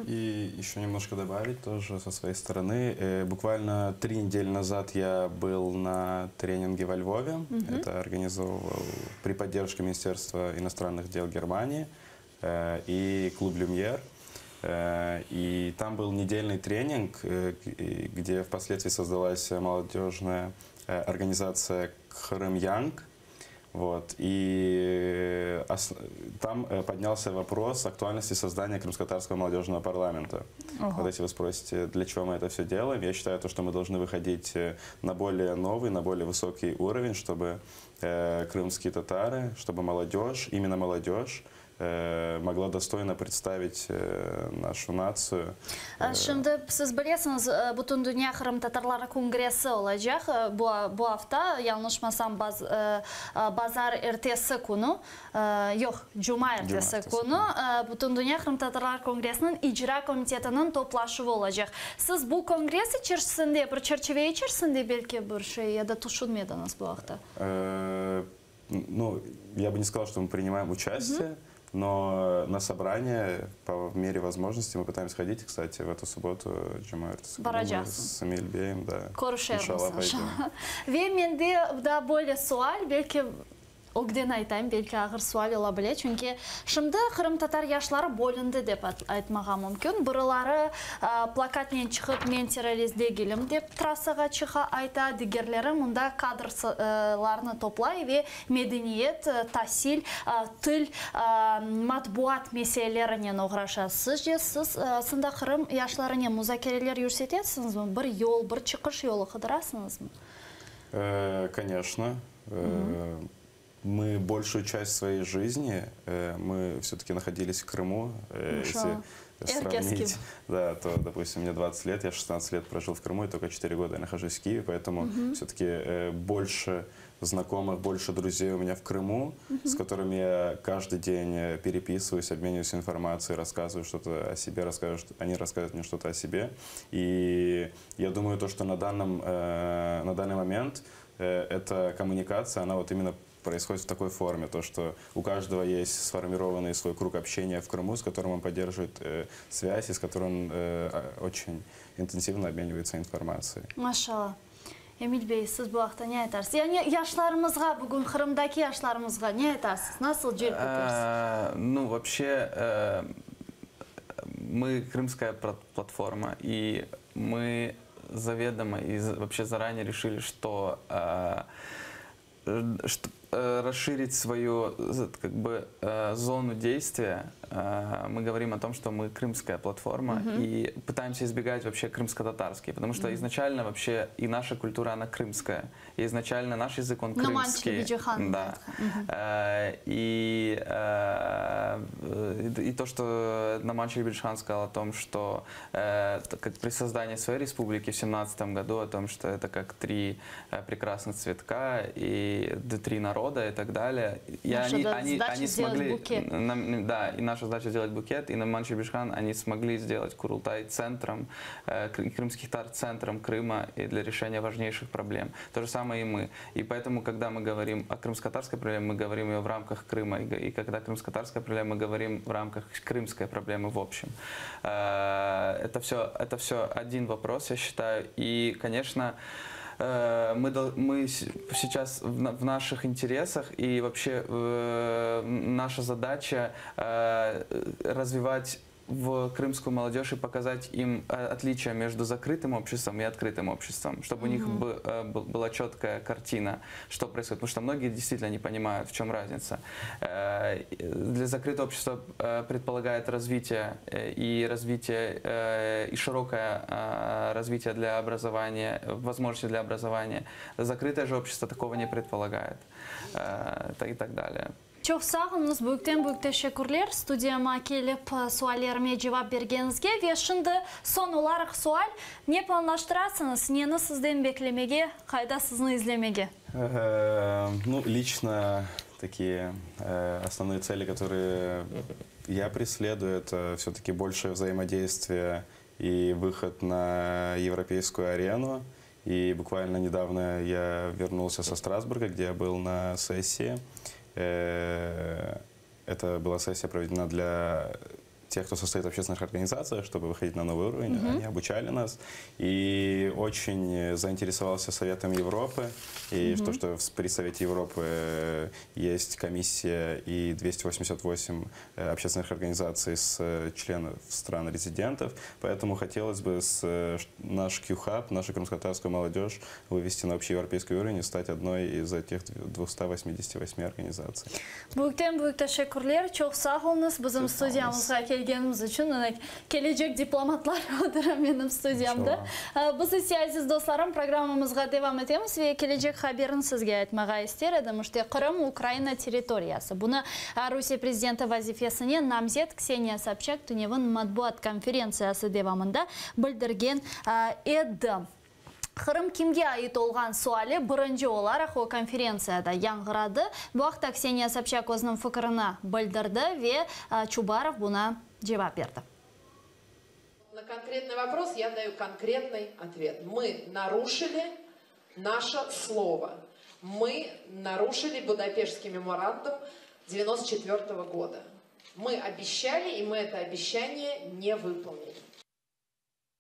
И еще немножко добавить тоже со своей стороны. Буквально 3 недели назад я был на тренинге во Львове. Это организовывал при поддержке Министерства иностранных дел Германии и клуб «Люмьер». И там был недельный тренинг, где впоследствии создалась молодежная организация Крым Янг. Вот. И там поднялся вопрос актуальности создания Крымско-татарского молодежного парламента. Ого. Вот если вы спросите, для чего мы это все делаем, я считаю, то, что мы должны выходить на более новый, на более высокий уровень, чтобы крымские татары, чтобы молодежь, именно молодежь, могла достойно представить нашу нацию. Şimdi siz bilesiñiz, Bütündünya qırımtatarları kongressi olacaq bu, bu afta, yañlışmasam, baz, bazar ertesi künü, yoq, cuma ertesi künü Bütündünya qırımtatarlar kongressiniñ icra komitetiniñ toplaşuvı olacaq. Siz bu kongress içerisinde, bir çerçive içerisinde belki bir şey ya da tüşünmediñiz bu aqta? Ну, я бы не сказал, что мы принимаем участие, но на собрание по мере возможности мы пытаемся ходить. Кстати, в эту субботу cuma с Эмиль да. Körüşermiz. Ve mende daa böyle sual, belki ögden aytayım, belki ağır sual ola bile, çünki şimdi qırımtatar yaşları bölündi dep aytmağa mümkün. Birileri plakatnen çıqıp, men terrorist degilim dep trassağa çıqa ayta, digerleri mında kadrlarnı toplay ve medeniyet, tasil, til, matbuat meselelerinen oğraşa. Sizce, siz aslında Qırım yaşlarınen muzakereler yürsetesiñizmi? Bir yol, bir çıqış yolu qıdırasıñızmı? Конечно. Мы большую часть своей жизни, мы все-таки находились в Крыму. Если сравнить, да, то, допустим, мне 20 лет, я 16 лет прожил в Крыму, и только 4 года я нахожусь в Киеве, поэтому все-таки больше знакомых, больше друзей у меня в Крыму, с которыми я каждый день переписываюсь, обмениваюсь информацией, рассказываю что-то о себе, рассказываю, они рассказывают мне что-то о себе. И я думаю, то, что на данный момент эта коммуникация, она вот именно происходит в такой форме, то, что у каждого есть сформированный свой круг общения в Крыму, с которым он поддерживает связь и с которым он очень интенсивно обменивается информацией. Maşalla. Emil bey, siz bu aqta ne aytarsız? Yani yaşlarımızğa, bugün Qırımdaki yaşlarımızğa ne aytarsız? Nasıl celp etersiz? Ну, вообще, мы крымская платформа, и мы заведомо и вообще заранее решили, что расширить свою как бы зону действия. Мы говорим о том, что мы крымская платформа и пытаемся избегать вообще крымско-татарский, потому что изначально вообще и наша культура, она крымская, и изначально наш язык, он крымский. Да. И то, что Номан Челебиджихан сказал о том, что как при создании своей республики в 17 году, о том, что это как три прекрасных цветка и три народа и так далее. И наша они смогли, букет. Нам, да, и наша задача сделать букет, и Номан Челебиджихан, они смогли сделать Курултай центром, крымских татар центром Крыма и для решения важнейших проблем. То же самое и мы. И поэтому, когда мы говорим о крымско-татарской проблеме, мы говорим ее в рамках Крыма. И когда крымско-татарская проблема, мы говорим в рамках крымской проблемы в общем. Это все один вопрос, я считаю. И, конечно, мы сейчас в наших интересах и вообще наша задача развивать в крымскую молодежь и показать им отличия между закрытым обществом и открытым обществом, чтобы у них была четкая картина, что происходит. Потому что многие действительно не понимают, в чем разница. Для закрытого общества предполагает развитие и развитие и широкое развитие для образования, возможности для образования. Закрытое же общество такого не предполагает. И так далее. Çoq sağ oluñız, büyükten büyük teşekkürler studiyama kelip suallerime cevap bergeniñizge. Ve şimdi soñ olaraq sual, ne planlaştırasıñız, neni sizden beklemege, qayda sizni izlemege? Ну, лично такие основные цели, которые я преследую, это все-таки большее взаимодействие и выход на европейскую арену. И буквально недавно я вернулся со Страсбурга, где я был на сессии. Это была сессия проведена для тех, кто состоит в общественных организациях, чтобы выходить на новый уровень. Они обучали нас. И очень заинтересовался Советом Европы. И то, что при Совете Европы есть комиссия и 288 общественных организаций с членов стран-резидентов. Поэтому хотелось бы с, наш Q-Hub, нашу крымско-татарскую молодежь вывести на общеевропейский уровень и стать одной из этих 288 организаций. Büyükten büyük teşekkürler. Çoq sağ oluñız bizim studiyamızğa kelgeniñiz içün. Kelecek diplomatlar otura menim studiyamda. Biz ise, aziz dostlarım, programmamızğa devam etemiz ve kelecek haberini sizge aytmağa ister edim. İşte Qırım Ukraina territoriyası. Bunı Rusiye prezidenti vazifesine namzet Kseniya Sobçak tünevin matbuat konferentsiyası devamında bildirgen edi. Qırım kimge ait olğan suali birinci olaraq o konferentsiyada yañğıradı. Bu aqta Kseniya Sobçak özüniñ fikirini bildirdi ve Çubarov buña cevap berdi. На конкретный вопрос я даю конкретный ответ. Мы нарушили наше слово. Мы нарушили Будапештский меморандум 1994 года. Мы обещали, и мы это обещание не выполнили.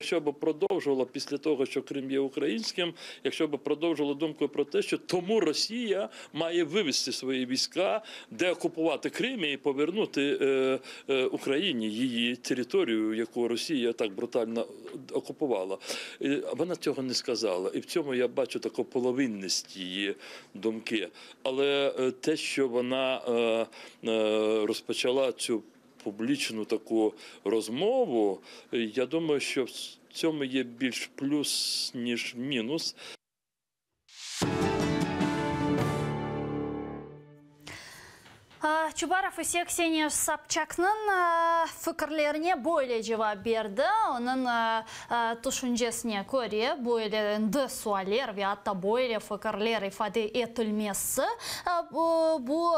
Якщо б продовжувала після того, що Крим є українським, якщо б продовжувала думку про те, що тому Росія має вивести свої війська, деокупувати Крим і повернути е, е, Україні її територію, яку Росія так брутально окупувала. І вона цього не сказала. І в цьому я бачу таку половинність її думки. Але е, те, що вона е, е, розпочала цю публічну таку розмову, я думаю, що в цьому є більш плюс, ніж мінус. Çubarov ise Kseniya Sobçaknıñ fikirlerine böyle cevap berdi. Onıñ tüşüncesine köre, böyle endi sualler ve atta böyle fikirler ifade etilmesi bu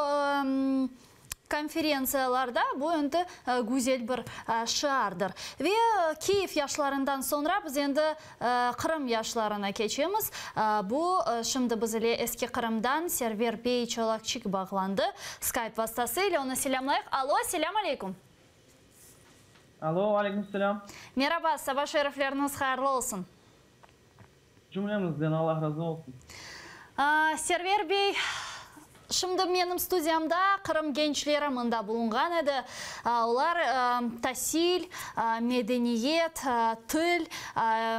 konferentsiyalarda bu endi güzel bir şiardır. Ve Kiyev yaşlarından soñra biz endi Qırım yaşlarına keçemiz. Bu şimdi biz ile Eski Qırımdan Server bey Çolakçik bağlandı. Skype vastası ile onı selâmlayıq. Alo, selâm aleyküm. Alo, aleyküm selâm. Meraba, saba şerifleriñiz hayırlı olsun. Cümlemizden Allah razı olsun. Server bey, şimdi menim studiyamda Qırım gençleri mında bulunğan edi. Olar tasil, medeniyet, til,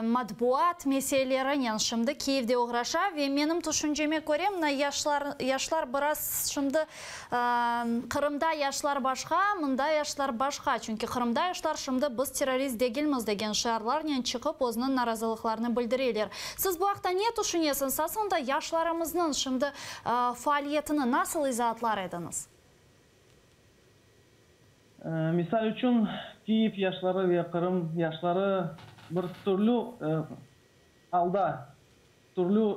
matbuat meselelerinen şimdi Kiyevde oğraşa ve menim tüşünceme köre, mına yaşlar, yaşlar biraz şimdi Qırımda yaşlar başqa, mında yaşlar başqa. Çünki Qırımda yaşlar şimdi biz terrorist degilmiz degen şiarlarnen çıqıp özüniñ narazılıqlarını bildireler. Siz bu aqta ne tüşünesiñiz? Aslında yaşlarımıznıñ şimdi faaliyetini nasıl izaatlar ediñiz? Misal içün, Kiyev yaşları ve Qırım yaşları bir türlü alda, türlü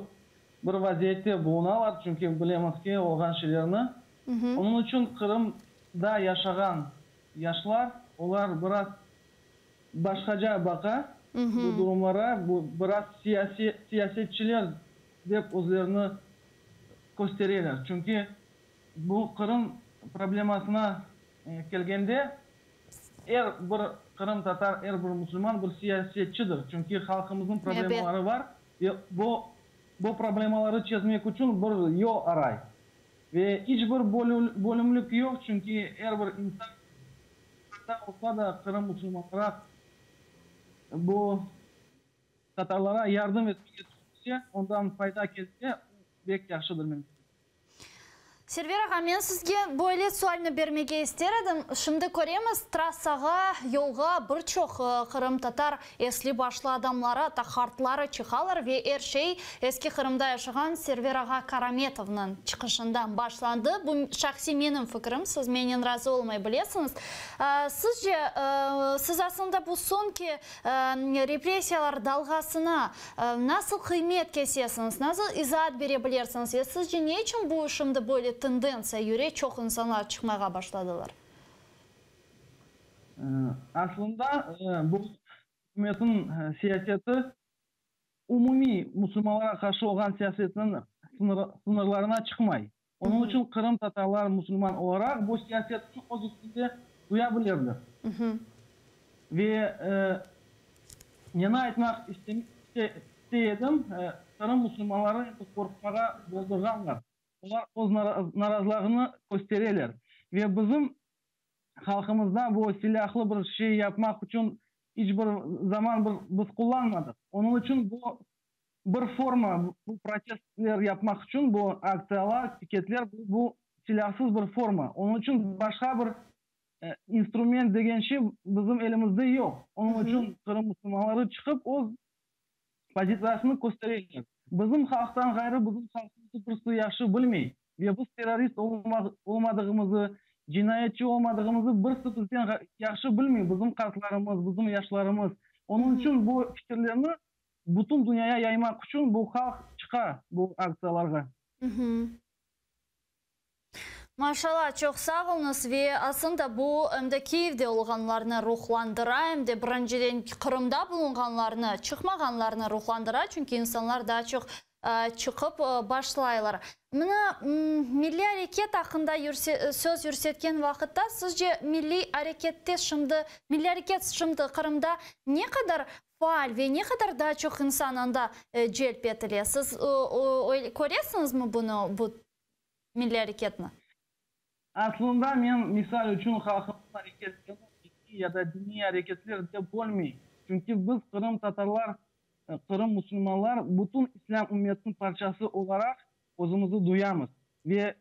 bir vaziyette bulunalar, çünki bilemiz ki, olğan şeylerni. Onıñ içün Qırımda yaşağan yaşlar, olar biraz başqaca baqa bu durumlara, bu biraz siyasetçiler dep özlerini köstereler. Çünki bu Qırım problemasına kelgende, er bir qırımtatar, er bir musulman bir siyasetçidir. Çünki halqımıznıñ problemaları bar ve bu problemaları çezmek içün bir yol aray. Ve iç bir bölümlik yoq, çünki er bir insan olsa da Qırım musulmanlara bu tatarlara yardım etmege tüşünse, ondan fayda kelse, pek yahşıdır menim. Server ağa, men sizge böyle sualni bermege ister edim. Şimdi köremiz, trassağa, yolğa bir çoq qırımtatar esli başlı adamları, atta qartları çıqalar ve er şey Eski Qırımda yaşağan Server ağa Karametovnıñ çıqışından başlandı. Bu şahsiy menim fikrim, siz menen razı olmay bilesiñiz. Sizce, siz aslında bu soñki repressiyalar dalğasına nasıl qıymet kesesiñiz, nasıl izaat bere bilersiñiz ve sizce ne içün bu şimdi böyle tendentsiya yüre, çoq insanlar çıqmağa başladılar? Aslında bu ükümetniñ siyaseti umumiy musulmanlarğa qarşı olğan siyasetniñ sıñırlarına çıqmay. Onıñ içün qırımtatarlar musulman olaraq bu siyasetniñ öz üstünde. Duya bilirler. Ve neni aytmaq istey edim, Qırım musulmanları endi qorqmağa boldurğanlar. Olar öz narazılığını köstereler. Ve bizim halqımızda bu silâhlı bir şey yapmaq içün iç bir zaman bir biz qullanmadıq. Onıñ içün bu bir forma, bu protestler yapmaq içün bu aktsiyalar, piketler, bu silâsız bir forma. Onıñ içün başqa bir instrument degen şey bizim elimizde yoq. Onıñ içün Qırım musulmanları çıqıp öz pozitsiyasını köstereler. Bizim halqtan ğayrı bizim halqımıznı birisi yahşı bilmey. Ve biz terrorist olmadığımızı, cinayetçi olmadığımızı birisi bizden yahşı bilmey, bizim qartlarımız, bizim yaşlarımız. Onıñ içün bu fikirlerni bütün dünyaya yaymaq içün bu halq çıqa bu aktsiyalarğa. Maşallah, çoq sağ oluñız ve aslında bu em de Kiyevde olğanlarnı ruhlandıra, em de birinciden Qırımda bulunğanlarnı, çıqmağanlarnı ruhlandıra, çünki insanlar daa çoq çıqıp başlaylar. Mına, milliy areket aqqında söz yürsetken vaqıtta, sizce milliy arekette şimdi, milliy areket şimdi Qırımda ne qadar faal ve ne qadar daa çoq insan anda celp etile? Siz köresiñizmi bunı, bu milliy areketni? Aslında men, misal içün, halqımız areketlerini milliy ya da diniy areketler dep bölmeyim. Çünki biz, qırımtatarlar, Qırım musulmanlar, bütün islâm ümmetiniñ parçası olaraq özümizni duyamız. Ve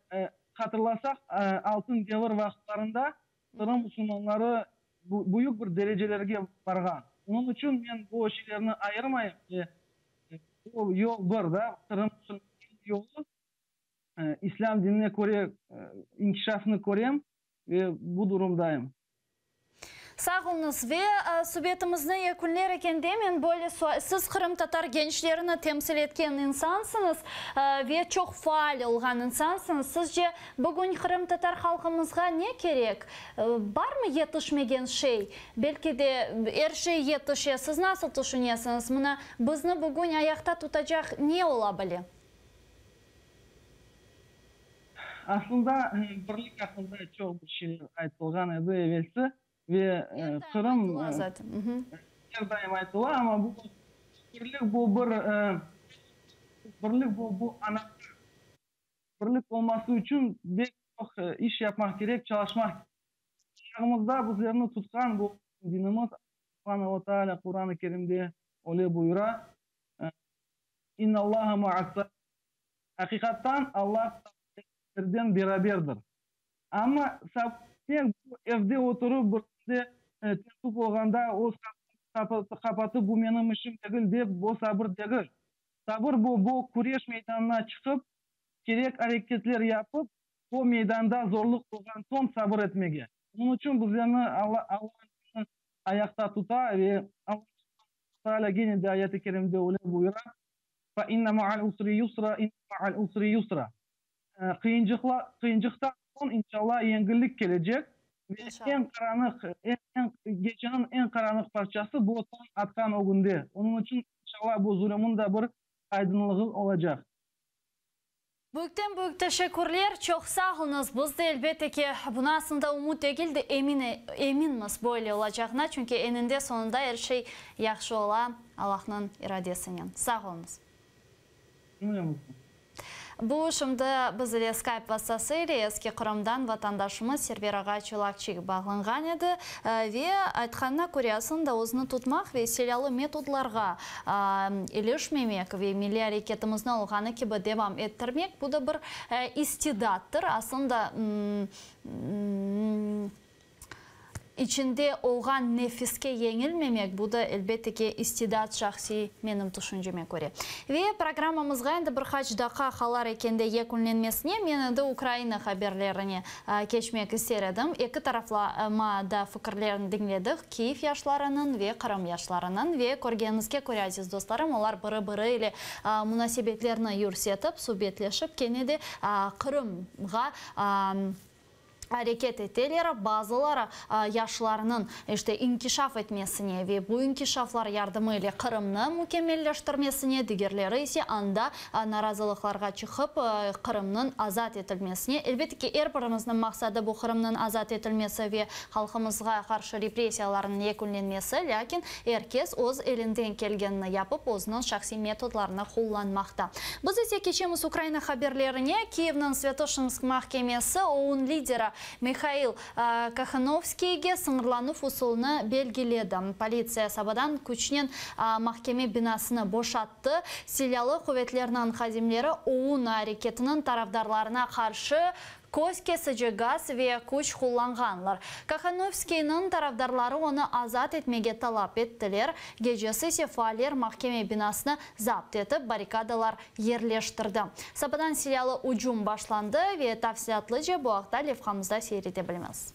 hatırlasaq, Altın devir vaqıtlarında Qırım musulmanları büyük bir derecelerge barğan. Onıñ içün men bu şeylerni ayırmayım ve bu yol bir da, Qırım musulmanlarınıñ yolu. İslâm dinine köre inkişafını körem ve bu durumdayım. Sağ oluñız. Ve subetimizni yekünler ekende men böyle sual, siz qırımtatar gençlerini temsil etken insansıñız ve çoq faal olğan insansıñız. Sizce bugün qırımtatar halqımızğa ne kerek? Barmı yetişmegen şey? Belki de er şey yetişe. Siz nasıl tüşünesiñiz? Mına bizni bugün ayaqta tutacaq ne ola bile? Aslında, birlik aqqında çoq bir şeyler aytılğan edi evelsi ve Qırım er daim aytıla, amma bu birlik, bu bir birlik, bu bu anahtar. Birlik olması içün bek çoq iş yapmaq kerek, çalışmaq kerek. Ayağımızda bizlerni tutqan bu dinimiz, Subhane ve Teala Quran-ı Kerimde öyle buyura, İnnallaha maas-sabirin, Aqiqattan Allah sabırlılarnen beraberdir. Amma sabır bu evde oturıp, bir künde tentüv olğanda öz qapını qapatıp, bu menim işim degil dep, bu sabır degil. Sabır bu, bu küreş meydanına çıqıp, kerek areketler yapıp, o meydanda zorluq olğan soñ sabır etmege. Onıñ içün bizlerni Alla ayaqta tuta ve Alla Taalâ gene de ayet-i kerimde öyle buyura, Fe inne ma'al usri yusra, inne ma'al usri yusra. Qıyıncıqtan soñ, inşallah, yengillik kelecek ve eñ qaranıq, eñ, geceniñ eñ qaranıq parçası bu tañ atqan ögünde. Onıñ içün, inşallah, bu zulümniñ da bir aydınlığı olacaq. Büyükten büyük teşekkürler, çoq sağ oluñız. Biz de, elbette ki, buna aslında ümüt degil de, emin, eminmiz böyle olacağına, çünki eninde soñunda er şey yahşı ola, Allahnıñ iradesinen. Sağ oluñız. Cümlemizge. Bu şimdi biz ile Skype vastası ile Eski Qırımdan vatandaşımız Server ağa Çolakçik bağlanğan edi ve aytqanına köre, aslında özüni tutmaq ve silâlı metodlarğa ilişmemek ve milliy areketimizni olğanı kibi devam ettirmek, bu da bir istidattır. Aslında, İçinde olğan nefiske yeñilmemek, bu da, elbette ki, istidat şahsiy, menim tüşünceme köre. Ve programmamızğa endi bir qaç daqqa qalar ekende yekünlenmesine, men endi Ukraina haberlerine keçmek ister edim. Eki taraflama da fikirlerini diñledik, Kyiv yaşlarınıñ ve Qırım yaşlarınıñ. Ve körgeniñizge köre, aziz dostlarım, olar biri-biri ile munasebetlerini yürsetip, subetleşip, kene de Qırımğa. Areket eteler, bazıları yaşlarnıñ, işte, inkişaf etmesine ve bu inkişaflar yardımı ile Qırımnı mükemmelleştirmesine, digerleri ise anda narazılıqlarğa çıqıp, Qırımnıñ azat etilmesine. Elbette ki, er birimizniñ maqsadı bu Qırımnıñ azat etilmesi ve halqımızğa qarşı repressiyalarnıñ yekünlenmesi, lâkin er kes öz elinden kelgenini yapıp, özüniñ şahsiy metodlarını qullanmaqta. Biz ise keçemiz Ukraina haberlerine. Kiyevniñ Svâtoşinsk mahkemesi OUN lideri Mihail Kohanovskiyge sıñırlanuv usulını belgiledi. Politsiya sabadan küçnen mahkeme binasını boşattı. Silâlı quvetlerniñ hadimleri OUN areketiniñ tarafdarlarına qarşı Köz kesici gaz ve küç qullanğanlar. Kohanovskiyniñ tarafdarları onı azat etmege talap ettiler, gecesi ise faaller mahkeme binasını zapt etip, barrikadalar yerleştirdi. Sabadan silâlı ücüm başlandı ve tafsilâtlıca bu aqta levhamızda seyir ete bilmiz.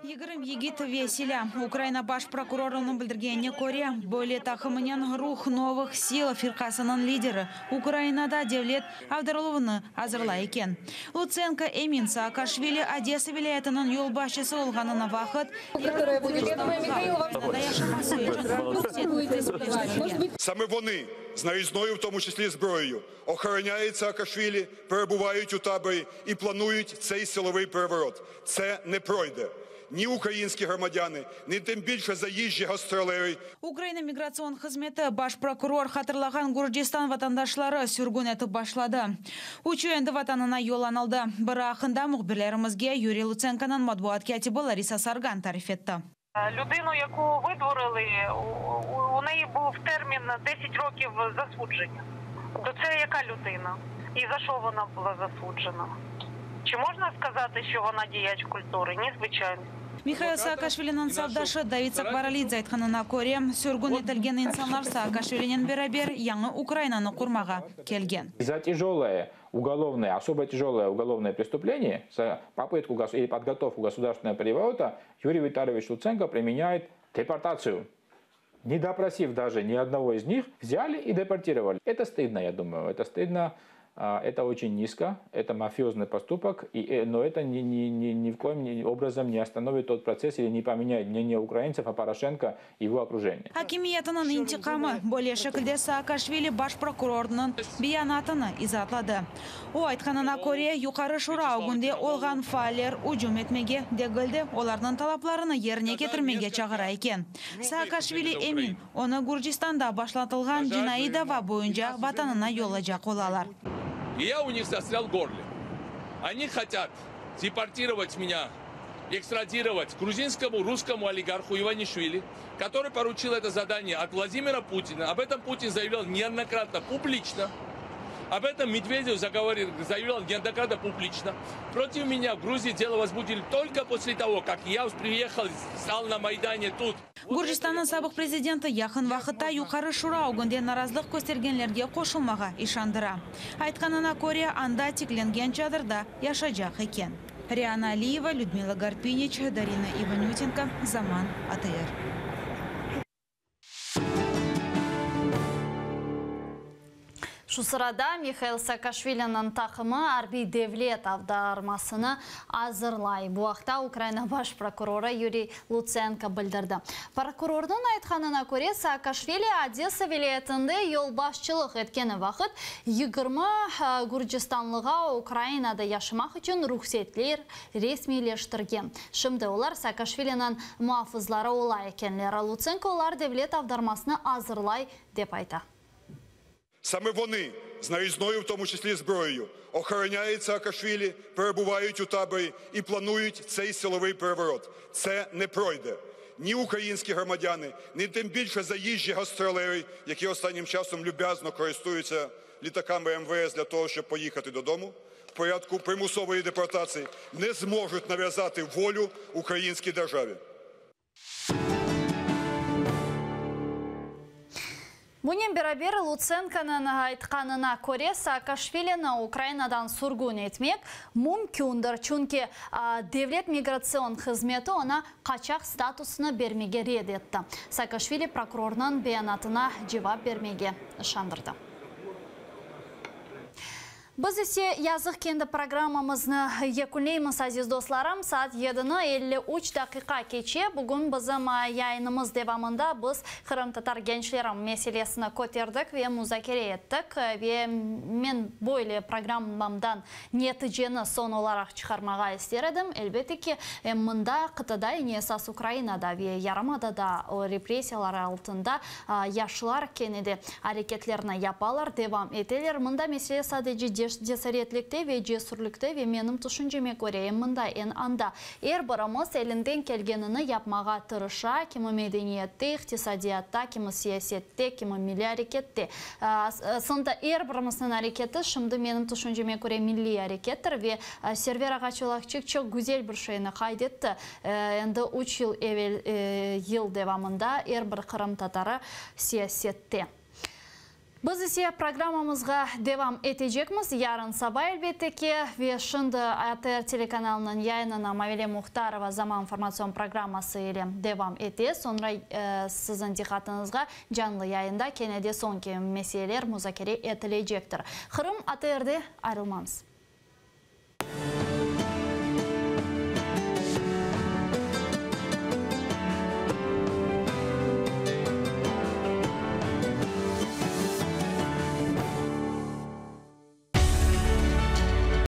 20 yigit ve silâ. Ukraina baş prokurorınıñ bildirgenine köre, böyle taqımınen Ruh novıh sil firqasınıñ lideri Ukrainada devlet avdarıluvını azırlay eken. Lutsenko emin, Saakaşvili Odesa vilâyetiniñ yolbaşçısı olğanına vaqıt Ukrainada yaşaması içün ruhset resmiyleştirilgen. Same vonı, z narіznою, v tomu çislі zbroєю, охороняють Саакашвілі, перебувають у таборі і планують цей силовий переворот. Це не пройде. Ні українські громадяни, ні тим більше заїжджі гастролери. Ukraina migratsion hızmeti baş prokuror hatırlağan Gürcistan vatandaşları sürgün etip başladı. Üçü endi vatanına yollanıldı. Biri aqqında mühbirlerimizge Yuriy Lutsenkonıñ matbuat kâtibi Larisa Sargan tarif etti. Lüdinu, yaku vıdvorili, u neyi buv termin deset rokiv zasudzhennâ. To tse yaka lüdina? İ za şo vona bula zasudzhena? Çı mojna skazati, şo vona diyaç kulturi? Ni, zvıçayno. Mihail Saakaşviliniñ safdaşı David Sakvaralidze aytqanına köre, sürgün etilgen insanlar Saakaşvilinen beraber yañı Ukrainanı qurmağa kelgen. Za tyajelое ugolovное, osobo tyajelое ugolovное prestupleniye, za popıtku ili podgotovku gosudarstvennogo perevorota Yuriy Vitaliyeviç Lutsenko primenyayet deportatsiyu. Ne dопросив даже ни одного из них, взяли и депортировали. Это стыдно, я думаю, это стыдно, это очень низко, это мафиозный поступок, и, э, но это ни, ни, ни, ни в коем образом не остановит тот процесс или не поменяет мнение украинцев о Порошенко и его окружении. Akimiyetiniñ intiqamı, böyle şekilde Saakaşvili baş prokurornıñ beyanatını izaatladı. O aytqanına köre, Yuqarı Şura ögünde olğan faaller ücüm etmege degil de, olarnıñ talaplarını yerine ketirmege çağıra eken. Saakaşvili emin, onı Gürcistanda başlatılğan cinaiy dava boyunca vatanına yollaycaq olalar. И я у них застрял в горле. Они хотят депортировать меня, экстрадировать грузинскому русскому олигарху Иванишвили, который поручил это задание от Владимира Путина. Об этом Путин заявлял неоднократно публично. Об этом Медведев заговорил, заявлял неоднократно публично. Против меня в Грузии дело возбудили только после того, как я приехал, стал на Майдане тут. Gürcistannıñ sabıq prezidenti yaqın vaqıtta Yuqarı Şura ögünde narazılıq köstergenlerge qoşulmağa işandıra. Aytqanına köre, anda tiklengen çadırda yaşaycaq eken. Riana Aliyeva, Lüdmila Garpiniç, Darina İvanütenko, Zaman, ATR. Şu sırada Mihail Saakaşviliniñ taqımı arbiy devlet avdarmasını azırlay. Bu aqta Ukraina baş prokurorı Yuriy Lutsenko bildirdi. Prokurornıñ aytqanına köre, Saakaşvili Odesa vilâyetinde yolbaşçılıq etkeni vaqıt 20 gürcistanlığa Ukrainada yaşamaq içün ruhsetler resmiyleştirgen. Şimdi olar Saakaşviliniñ muafızları ola ekenler. Lutsenko olar devlet avdarmasını azırlay, dep ayta. Same vonı, z narізною, v tomu çislі zbroєю, охороняють Саакашвілі, перебувають у таборі і планують цей силовий переворот. Це не пройде. Ні українські громадяни, ні тим більше заїжджі гастролери, які останнім часом люб'язно користуються літаками МВС для того, щоб поїхати додому в порядку примусової депортації, не зможуть нав'язати волю українській державі. Bunen beraber, Lutsenkonıñ aytqanına köre, Saakaşvilini Ukrainadan sürgün etmek mümkündir, çünki Devlet migratsion hızmeti oña qaçaq statusını bermege red etti. Saakaşvili prokurornıñ beyanatına cevap bermege işandırdı. Biz ise, yazıq ki, endi programmamıznı yekünleymiz, aziz dostlarım. Saat yedini 53 daqiqa keçe. Bugün bizim yayınımız devamında biz qırımtatar gençleri meselesini köterdik ve muzakere ettik. Ve men böyle programmamdan neticeni soñ olaraq çıqarmağa ister edim. Elbette ki, em mında, qıtada, yani esas Ukrainada ve yarımadada repressiyalar altında Yaşlar kene de areketlerni yapalar, devam eteler. Mında mesele sadece cesaretlikte ve cesürlikte ve menim tüşünceme köre, em mında, em anda er birimiz elinden kelgenini yapmağa tırışa, kimi medeniyette, iqtisadiyatta, kimi siyasette, kimi milliy arekette. Aslında er birimizniñ areketi şimdi menim tüşünceme köre milliy arekettir ve Server ağa Çolakçik çoq güzel bir şeyni qayd etti. Endi üç yıl evel yıl devamında er bir qırımtatarı siyasette. Biz ise programmamızğa devam etecekmiz, yarın saba elbette ki, ve şimdi ATR telekanalınıñ yayınına Mavile Muhtarova Zaman informatsion programması ile devam ete. Soñra siziñ diqqatıñızğa canlı yayında kene de soñki meseleler muzakere etilecektir. Qırım ATRde ayrılmañız.